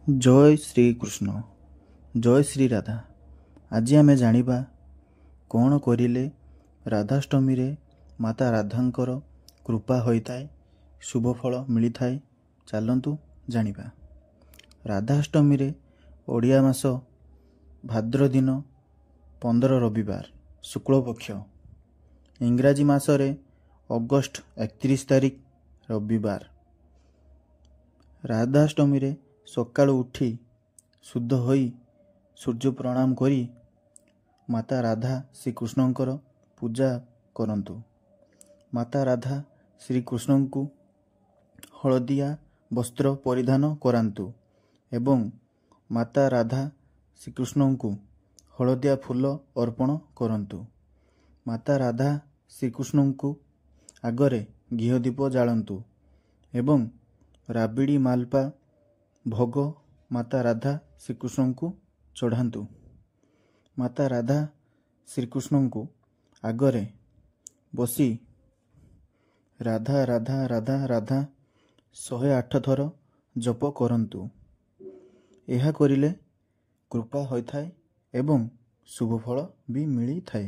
ଜୟ ଶ୍ରୀକୃଷ୍ଣ, ଜୟ ଶ୍ରୀ ରାଧା। ଆଜି ଆମେ ଜାଣିବା କ'ଣ କରିଲେ ରାଧାଷ୍ଟମୀରେ ମାତା ରାଧାଙ୍କର କୃପା ହୋଇଥାଏ, ଶୁଭ ଫଳ ମିଳିଥାଏ। ଚାଲନ୍ତୁ ଜାଣିବା। ରାଧାଷ୍ଟମୀରେ ଓଡ଼ିଆ ମାସ ଭାଦ୍ର ଦିନ 15 ରବିବାର, ଶୁକ୍ଳପକ୍ଷ, ଇଂରାଜୀ ମାସରେ ଅଗଷ୍ଟ 31 ତାରିଖ ରବିବାର। ରାଧାଷ୍ଟମୀରେ ସକାଳୁ ଉଠି ଶୁଦ୍ଧ ହୋଇ ସୂର୍ଯ୍ୟ ପ୍ରଣାମ କରି ମାତା ରାଧା ଶ୍ରୀକୃଷ୍ଣଙ୍କର ପୂଜା କରନ୍ତୁ। ମାତା ରାଧା ଶ୍ରୀକୃଷ୍ଣଙ୍କୁ ହଳଦିଆ ବସ୍ତ୍ର ପରିଧାନ କରାନ୍ତୁ ଏବଂ ମାତା ରାଧା ଶ୍ରୀକୃଷ୍ଣଙ୍କୁ ହଳଦିଆ ଫୁଲ ଅର୍ପଣ କରନ୍ତୁ। ମାତା ରାଧା ଶ୍ରୀକୃଷ୍ଣଙ୍କୁ ଆଗରେ ଘିଅ ଦୀପ ଜାଳନ୍ତୁ ଏବଂ ରାବିଡ଼ି ମାଲପା ଭୋଗ ମାତା ରାଧା ଶ୍ରୀକୃଷ୍ଣଙ୍କୁ ଚଢ଼ାନ୍ତୁ। ମାତା ରାଧା ଶ୍ରୀକୃଷ୍ଣଙ୍କୁ ଆଗରେ ବସି ରାଧା ରାଧା ରାଧା ରାଧା 108 ଥର ଜପ କରନ୍ତୁ। ଏହା କରିଲେ କୃପା ହୋଇଥାଏ ଏବଂ ଶୁଭ ଫଳ ବି ମିଳିଥାଏ।